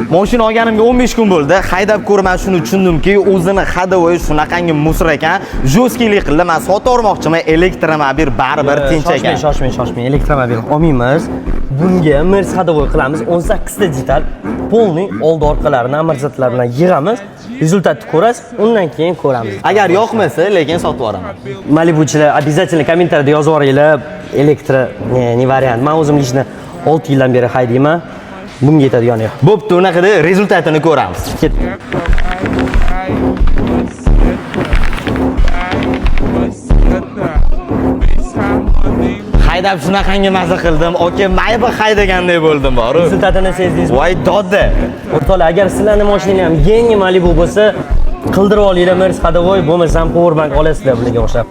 Mashina olganimga 15 kun bo'ldi. Haydab ko'rib man shuni tushundimki, o'zini ходовой shunaqangi мусор ekan. Жёсткий lik qildi. Men sotib yubormoqchiman, elektromobil baribir tinch ekan. Shoshmang, shoshmang, shoshmang. Elektromobil olmaymiz. Bunga Merc ходовой qilamiz. 18 ta detal, полный oldi orqalarini амортизатор lar bilan yig'amiz. Результат ni ko'rasiz, undan keyin ko'ramiz. Agar yoqmasa, lekin sotib yuboraman. Malibuchilar, обязательно kommentariyada yozib yuboringlar. Elektro не вариант. Men o'zim лично 6 yildan beri haydayman. Bunga yetadigani yo'q. Bo'pti, unaqada результат ini ko'ramiz. Ket. Ai, buceta, ai, buceta, vem chamando em Haydab shunaqangi maza qildim. Aka, Maybach haydagandek bo'ldim boru. Результат ini sezdingiz. Voy dodda. O'rtoqlar, agar sizlarning mashinanglar ham yangi Malibu bo'lsa, qildirib olinglar Merc ходовой, bo'lmasam power bank olasizlar bularga o'xshab.